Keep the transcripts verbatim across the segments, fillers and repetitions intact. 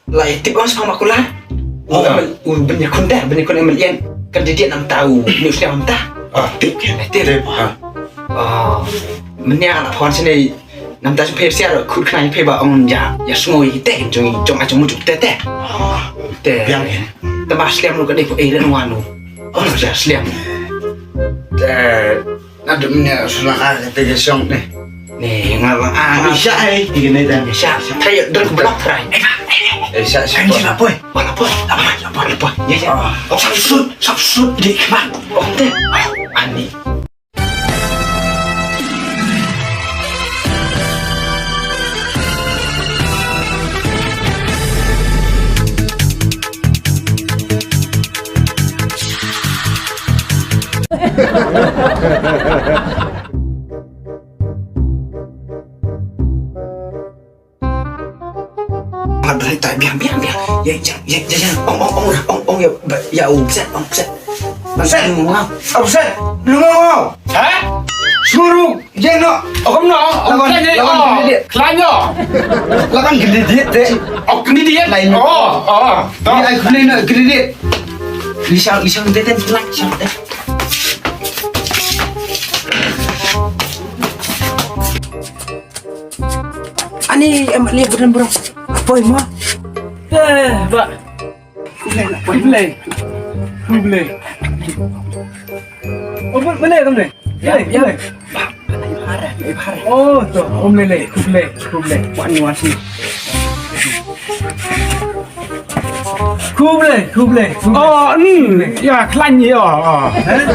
La ïa tip ong sngewbha ma kular. Oh. U Bynïakhun te, Bynïakhun M L A, kan dei dei namta u, u sngewbha namta. Ah, tip ke? Tip. Tip. Ah. Oh, mynne nga la phone sini namta shu phi siar khut khnai phi ba ong ja, ïa sngew ïa te jong jong a jong mu te te. Te. Biang ke. Te ba slem lu ka dei ko ei ren wan lu. Oh, ja slem. Te. Naduh mynne shu la ah kata ka shong ne. Ne nga la ah. Isha ai, ïa kane te. Isha. Trai don ku block trai. Isha. Ai, la poi. Wala poi. La poi, la poi, la poi. Ya, ya. Oh, sap sut, sap sut di kman. Oh, te. Ani. Mat bret tai biang biang biang. Ya ya ya ya. Ong ong ong ong ong ya ba ya u set ong set. Set. Ong ong. Ong set. Lu ong ong. Ha? Suru. Ye no. Ong no. Lawan lawan kredit. Klanyo. Lawan kredit te. Oh kredit. Lain. Oh oh. Ni ai kredit na kredit. Lisang lisang te te like sang te. Ani em lihat bukan bro. Apa ma? Eh, ba. Khublei, khublei. Khublei. Oh, bu-, boleh, boleh. Ya, ya. Boleh. Oh, tu. Khublei, khublei, khublei. Wan, wan sini. Khublei, khublei, khublei. Oh, ni. Ya, klan ni, oh, oh. Eh?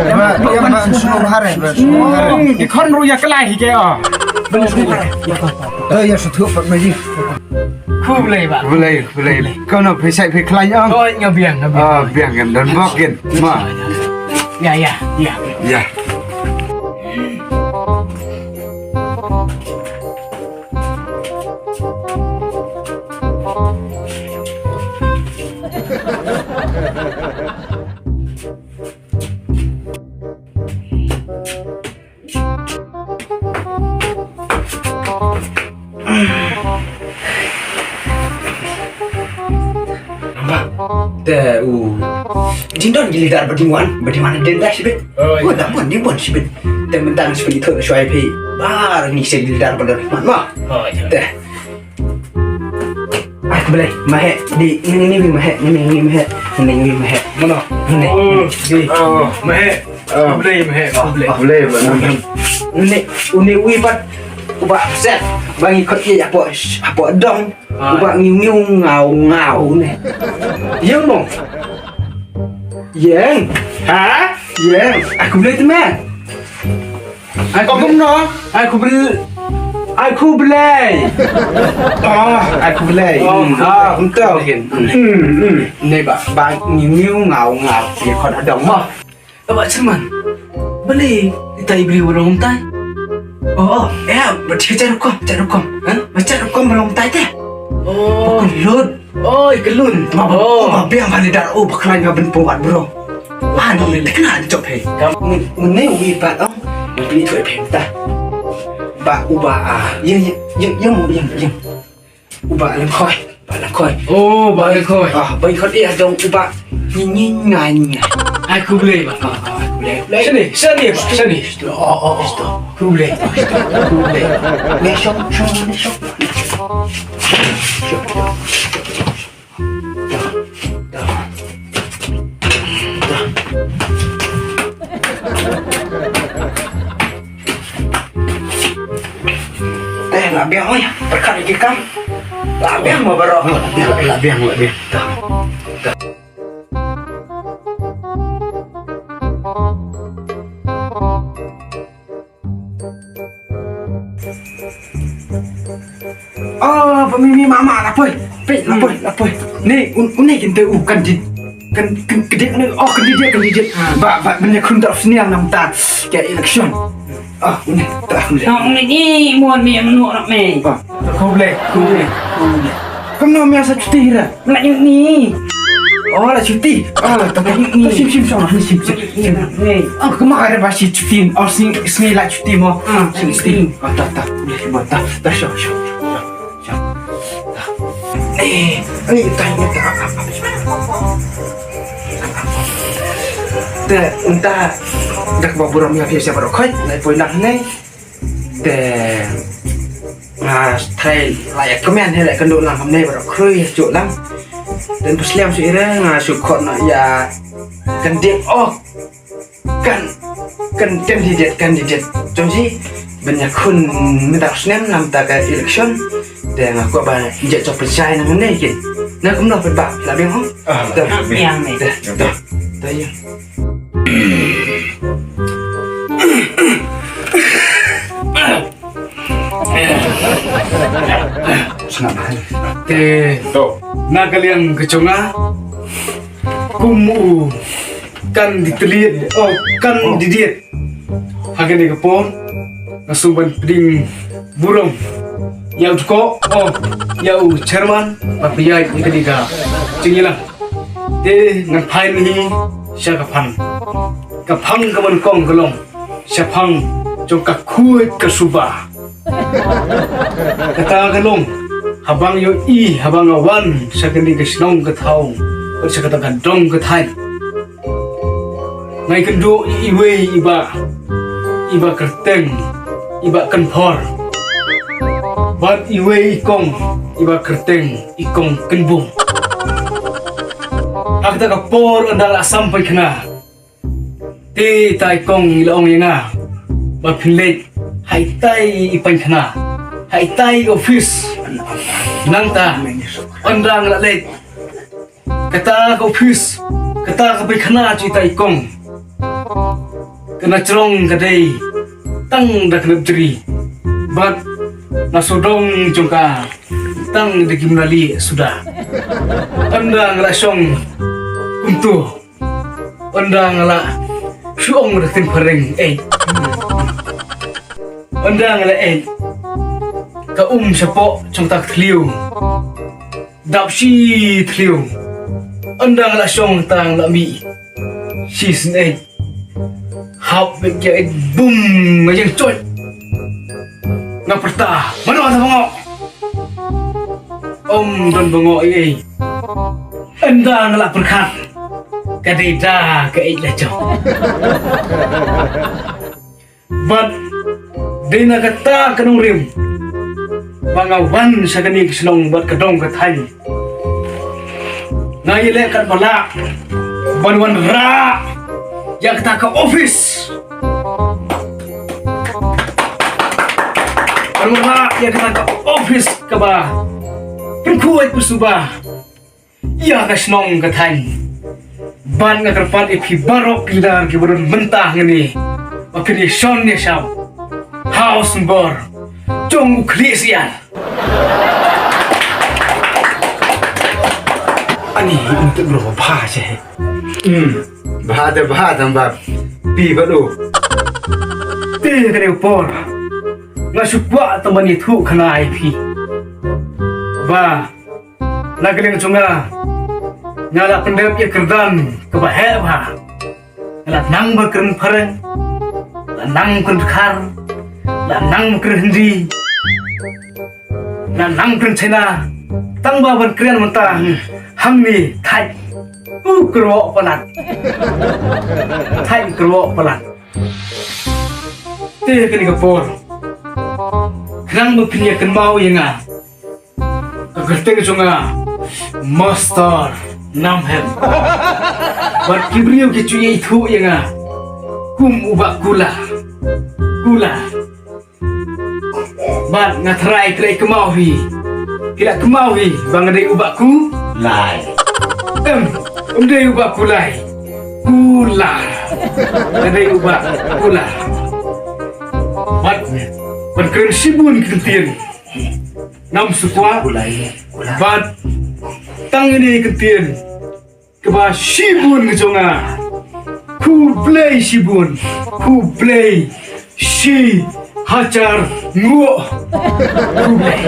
Ya, ba, ya, ba, sumar hari, ba, sumar hari. Hmm, ki khon ru ya kelai hi ke, oh. Ba, sumar hari. Eh, ya, satu, Pak Maji. Khublei, ba. Khublei, khublei. Kau nak phi sai phi klan, oh? Oh, nga biang, nga biang. Ah, biang kan, don bok kan. Ma. Ya, ya, ya. Ya. Nampak. Te u. Jin don gili dar berdingan, berdingan den dah sibit. Oh, iya. Wah, dah pun, dia pun sibit. Te mentang sibit itu suai pi. Bar ni sibit dar berdingan. Mah. Oh, iya. Te. Ai khublei, mahek, di, ni, ni, ni, mahek, ni, ni, ni, mahek, ni, ni, mahek. Mano? Ni. Oh, di. Oh, mahek. Oh. Khublei, mahek, khublei. Khublei, mahek. Ni, ni, wi pat, uba set, bangi kot ye, apa, apa dong, ah. Uba ngiu ngiu ngau ngau ni. Yang mo? Yang. Ha? Yang. Aku boleh teman. Ai, khublei. Kumno? Ai, khublei. Ai, khublei. Oh, ai, khublei. Oh, hmm, ah, betul. Hmm, hmm. Ni ba, ba, ngiu, ngiu, ngau, ngau. Ye, kau dah dong mah. Ba, Cerman. Beli, kita ibri warung tai. Oh, oh, ya, ba, cari rukom, cari rukom. Ha? Ba, cari rukom warung tai teh. Oh. Ba, kelut. Oi, ka lun. Ba, ba, oh, ba biang ba ni dar, oh, ba khlaiñ ba ban pynwad bro. Ba ni te kena jop he. Ngi, ngi wi pat ong. Ngi tu phe ta. Ba uba a. Ye, ye, ye, ye mo, ye, ye. Uba lang khoi. Ba lang khoi. Oh, ba lang khoi. Ah, ba khoi ya dong uba. Ni, ni, ngai, ngai. Ai khublei ba. Ah, ah, khublei. Sini, sini, sini. Oh, oh, oh. Khublei. Khublei. Ni shong, shong, ni shong. Te, la biang oi, pyrkhat ïa ki kam. La biang ma baroh. La biang, la biang, la biang. Ah, ba mimi mama la poi. Pei, la poi, la poi. Ni, un, une kynte u kan di. Kan, kan, kan di, une, oh, kan di, kan di. Ba, ba, mynne khun ta sniang namta. Ka election. Ah, une, ta, une. Tang une ni, mon mi menu rak me. Ah. Khublei, khublei, khublei. Kumno me sa cuti hira? Nga ïoh ni. Oh, la cuti. Ah, ta, ta, ta, sim, sim, sim, sim, sim. Ni. Ah, kemar ba si cuti. Oh, sini, sini la cuti mo. Ah, sini cuti. Ah, ta, ta. Boleh, ta, ta, sure, sure, sure. Sure. Ta. Eh, ni tai ni tai. Te nta dak ba burom ïa phi sha baroh khoit, nai poi lang ne. Te nga thai la ïa kmen he la kan du lang hamne baroh khrui ju lang. Te pynslem shu ira nga shu khot na ïa kan dek oh. Kan, kan candidate, candidate jong ji ban ïakhun mynta u snem namar ka election. Te nga kwah ba ïa jop pynshai na ngan ne kin. Na kumno pynbak la biang hong. Ah, te biang ne. Te, te, te, ïa. Te, to, na ka liang ka jong nga, kum u kan di tliet, oh, kan di diet. Ha kane ka por nga shu ban pdiang burom ïa u tko, oh, ïa u chairman ba pdiang ïa kane ka jingïalang. Te ngan phai ni sha ka phang. Ka phang ka ban kong ka long shaphang jong ka khuid ka suba. Kata ka long, haba nga ïohi, haba nga wan sha kane ka shnong ka thaw, sha kata ka dong ka thaiñ, nga ïakynduh ïa iwei i bah, i bah kyrteng i bah Kynphor, bad iwei i kong i bah kyrteng i kong Kynbung. Ha kata ka por ynda la sam paikhana, te ita i kong i la ong ïa nga ba phin leit ha itai i paikhana, ha itai i office. Nangta ynda nga la leit kata ka office, kata ka paikhana jong ita i kong, ka na jrong ka dei tang da ka nep jri, bad na sawdong jong ka tang da ki mnali suda. Ynda nga la shong kumto, ynda nga la shu ong da ka ktien phareng, eh, ynda nga la eh, ka um shapoh jong ta ka thliew, dap shi thliew. Ynda nga la shong ta nga la mih shisien eh, hap beit ïa eh bum nga ïeng choit. Nga pyrta, mano ta bangoh? Ym don bangoh ei ei. Ynda nga la pyrkhat, ka dei da ka eh la jong. Bad dei na kata ka nongrim ba nga wan sha kane ka shnong bad ka dong ka thaiñ. Nga ïaleh katba lah ban wanrah ïa kata ka office. Ban wanrah ïa kata ka office kaba pynkhuid pynsuba ïa ka shnong ka thaiñ. Bad nga kyrpad ïa phi baroh ki leader kiba don mynta hangne ba phin ïashon ïasham ha u symbol jong u khlieh syiar. Ani, u tip bro, bha seh. Hmm. Bha te bha tang ba phi ba do. Te ka dei u por nga shu kwah tang ban ïathuh khana ïa phi ba na ka liang jong nga, nga la pyndep ïa ka kyrdan kaba heh bha. Nga la nang ba kren phareng, la nang kren dkhar, la nang kren Hindi, la nang kren China. Tang ba ban kren mynta hangne thait u kyrwoh palat. Thait u kyrwoh palat. Te kane ka por, khnang ba phin ïa kynmaw ïa nga, ka kyrteng jong nga Master Namhem. Bad ki briew ki ju ïathuh ïa nga kum u Bah Kular. Kular. Bad nga tharai ki la kynmaw hi. Ki la kynmaw hi ba nga dei u Bah Kulai. Em, ym dei u Bah Kulai. Kular. Nga dei u Bah Kular. Bad, bad kren shibun ki ktien. Ngam sngewkwah. Bad tang ine i ktien kaba shibun ka jong nga. Khublei shibun. Khublei shi hajar nguh. Khublei.